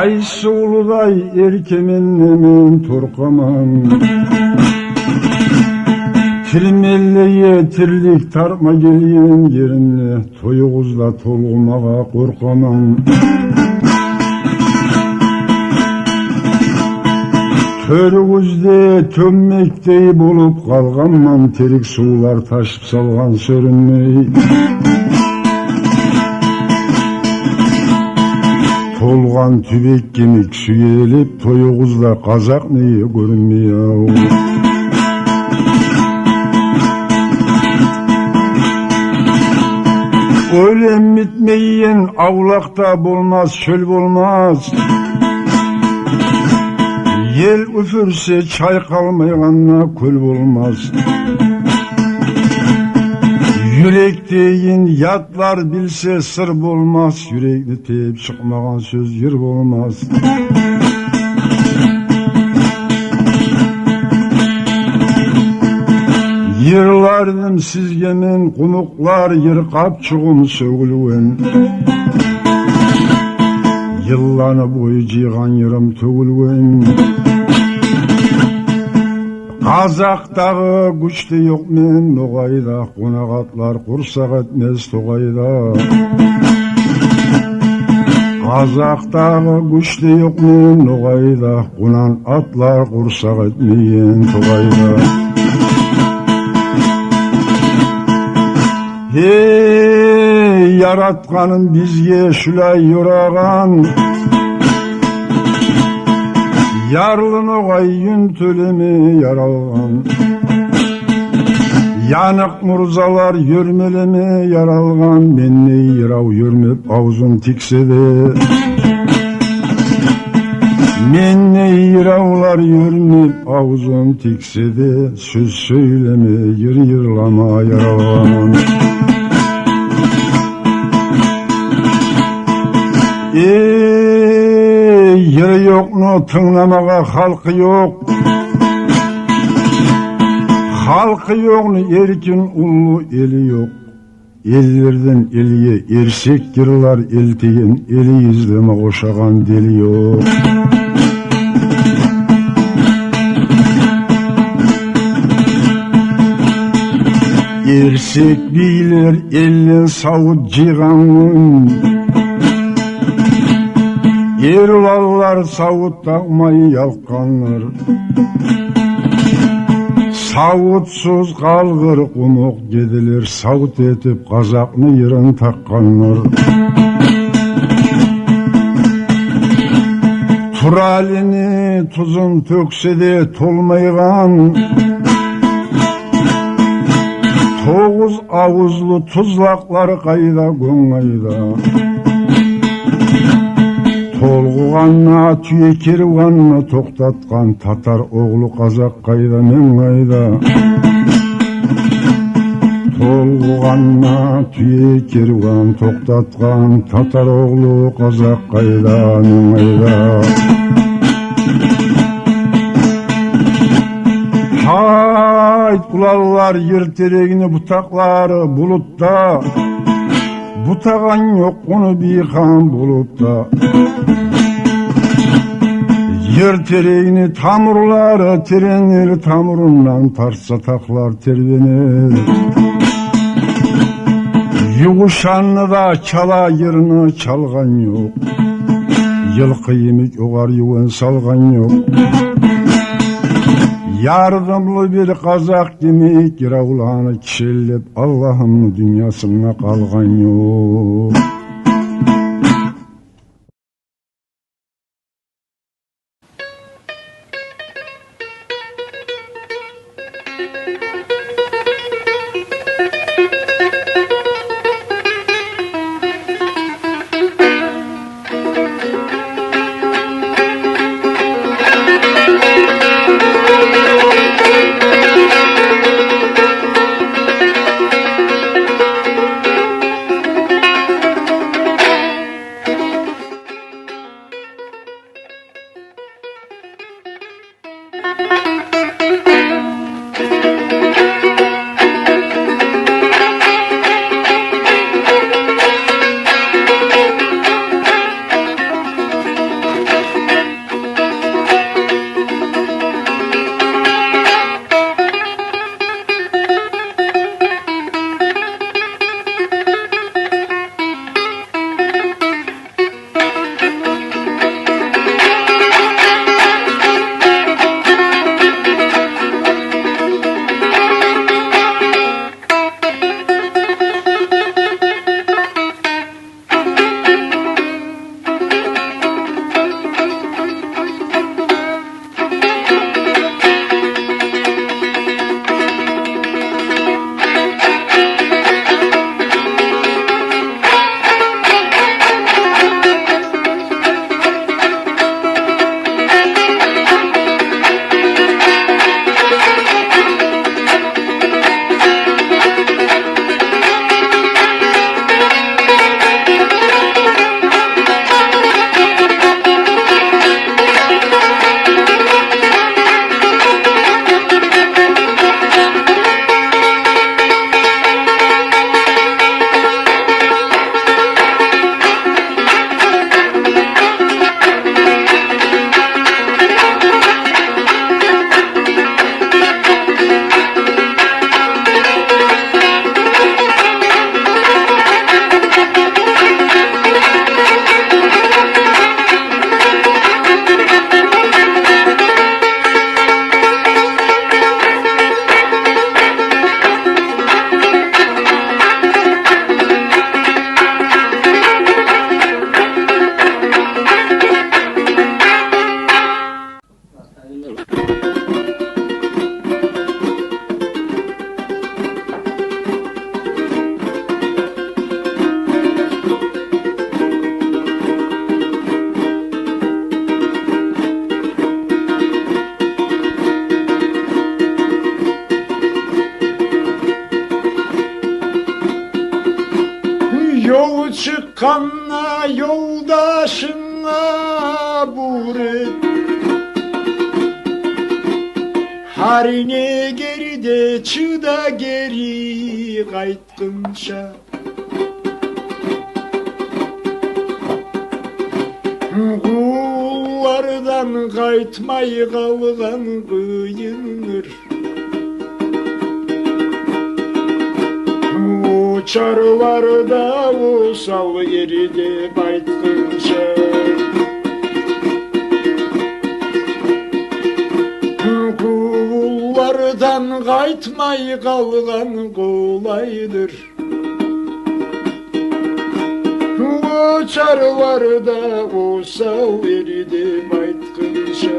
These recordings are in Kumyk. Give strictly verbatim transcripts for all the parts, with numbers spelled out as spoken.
Ай сувлудай эркемен де мен торкъаман. Тилмеллеге тирлик тартма гелген еримде, тоюгъузда толгъумагъа къоркъаман. Тёрюгюзде тёммекдей болуп къалгъанман, терек сувлар ташып салгъан сёрюнмей. Толгъан тюбек йимик сюелип, тоюгъузда къазакъ неге гёрюнмей-ав? Оьлем битмейген авлакъда болмас, чёл болмас. Ел уьфюрсе, чайкъалмайгъанда кёл болмас. Юрек деген ятлар билсе, сыр болмас. Юрекни тейип чыкъмагъан сёз йыр болмас. Йырлардым сизге мен къумукълар, йыр къапчугъум сёгюлген. Йылланы бою жыйгъан йырым тёгюлген. Къазакъдагъы гюч де ёкъ мен ногъайда, къонакъ атлар къурсакъ этмес тогъайда. Къазакъдагъы гюч де ёкъ мен ногъайда, къонакъ атлар къурсакъ этмейген тогъайда. Гьей, Яратгъаным бизге шулай ёрагъан, ярлы ногъай юн тёлеме яралгъан. Яныкъ мурзалар ёрмелеме яралгъан, мендей йырав ёрмеп авзун тиксе де. Мендей йыравлар ёрмеп авзун тиксе де, сёз сёйлеме, йыр йырлама яралгъан. Эй, йыры ёкъну тынгламагъа халкъы ёкъ. Халкъы ёкъну эркин уллу эли ёкъ. Эллерден элге эрсек йырлар элтеген, эли излеме ошагъан дели ёкъ. Эрсек бийлер элден савут жыйгъан гюн, эр уланлар савут такъмай ялкъгъанлар. Савутсуз къалгъыр къумукъ геделер, савут этип къазакъны йырын такъгъанлар. Туралини тузун тёксе де толмайгъан, тогъуз авузлу тузлакълар къайда, гён къайда? Толгъугъанда тюе керванны токътатгъан татар огълу къазакъ къайда, мен къайда? Толгъугъанда тюе керван токътатгъан татар огълу къазакъ къайда, мен къайда? Гьайт, уланлар, йыр терегини бутакълары булутда. Бутагъан ёкъ ону бийхан болуп да. Йыр терегини тамурлары теренлер, тамурундан тартса, такълар тербенер. Ювушанны да чала, йырны чалгъан ёкъ. Йылкъы йимик огъар ювун салгъан ёкъ. Ярдымлы бир къазакъ йимик йыравланы кишеллеп, Аллагьымны дюньясында къалгъан ёкъ. Къанна ёлдашынга бур эт. Гьар негер де чыда гери къайтгъынча. Къуллардан къайтмай къалгъан къыйындыр. Очарлар да осал эр деп айтгъынча. Къуллардан къайтмай къалгъан къолайдыр. Очарлар да осал эр деп айтгъынча.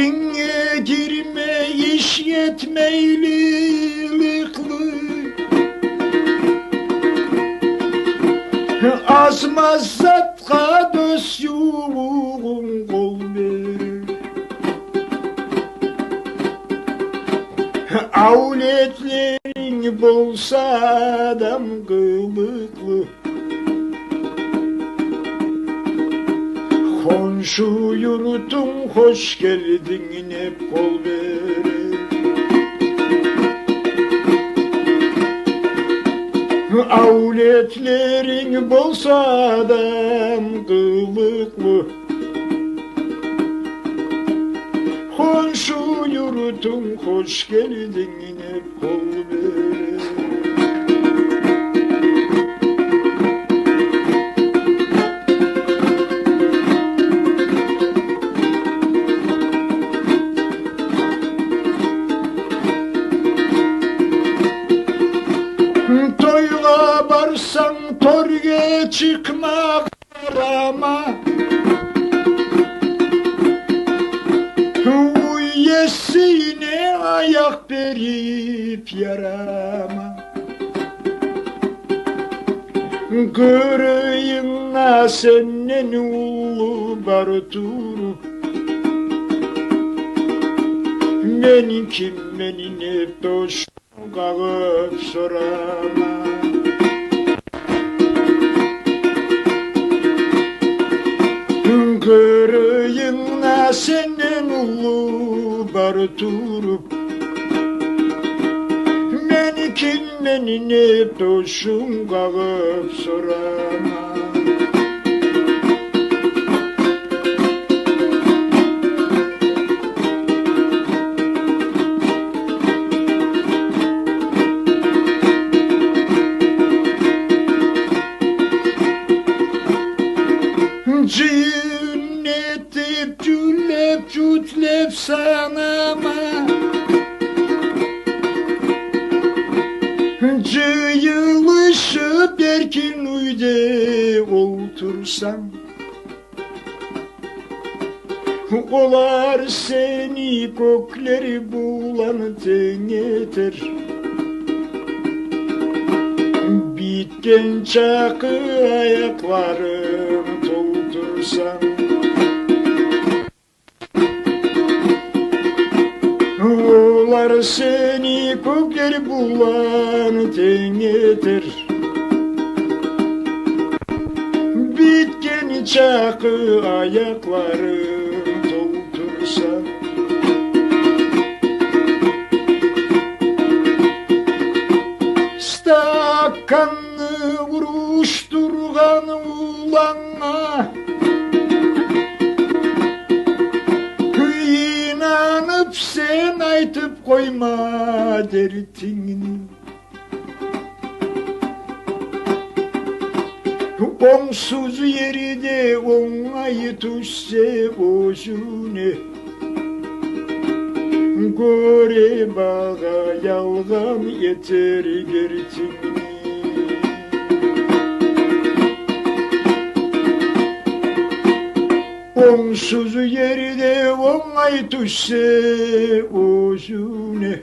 Инге гирме иш этмейли ылыкълы. Аз-маз зат Къадас ювугъун къол берир. Авлетлеринг болса адам къылыкълы. Хоншу юртунг хош гелдинг деп къол берир. Авлетлеринг болса адам къылыкълы. Хоншу юртунг хош гелдинг деп къол берир. Тойгъа барсанг, тёрге чыкъма ярама. Уьй есине аякъ берип ярама. Къырыйынгда сенден уллу бар туруп, мен киммен деп дош къагъып сорама. Къырыйынгда сенден уллу бар туруп, мен киммен деп дошум къагъып сорама. Жыйын этип, жюллеп, жютлеп санама. Жыйылышып эркин уьйде олтурсанг, олар сени кёклер булан тенг этер. Битген чакъы аякъларын толтурсанг, олар сени кёклер булан тенг этер. Битген чакъы аякъларын толтурсанг. Стаканны урушдургъан улангъа инанып, сен айтып къойма дертингни. Онгсуз ерде онгай тюшсе оьзюне, гёре багъа ялгъан этер гертингни. Онгсуз ерде онгай тюшсе оьзюне,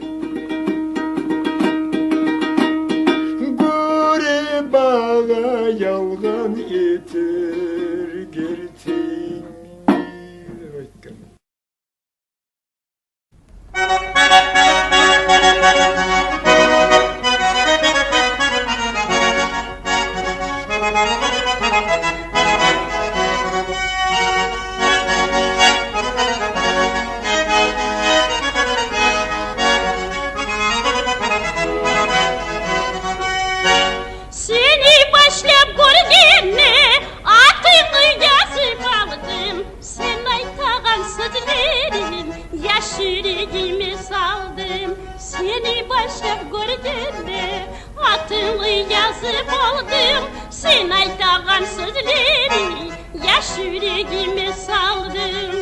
гёре багъа ялгъан этер гертингни. Юрегиме салдым сени башлап гёргенде, атынгны язып алдым, сен айтагъан сёзлени яш юрегиме салдым.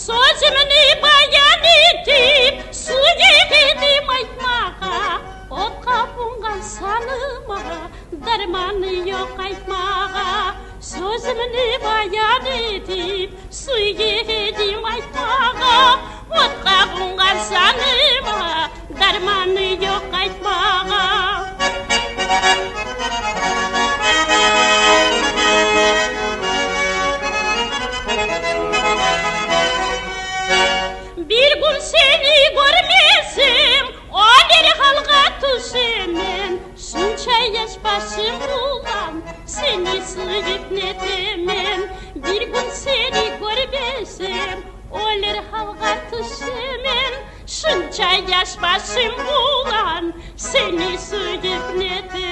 Сёзюмню баян этип, сюе эдим айтмагъа, от къабынгъан саныма дарманы ёкъ айтмагъа. Сёзюмню баян этип, сюе эдим айтмагъа, от къабынгъан саныма дарманы ёкъ айтмагъа. Бир гюн сени гёрмесем, оьлер гьалгъа тюшемен. Шунча яш башым булан сени сююп нетемен. Бир гюн сени гёрмесем, оьлер гьалгъа тюшемен. Шунча яш башым булан сени сююп нетемен.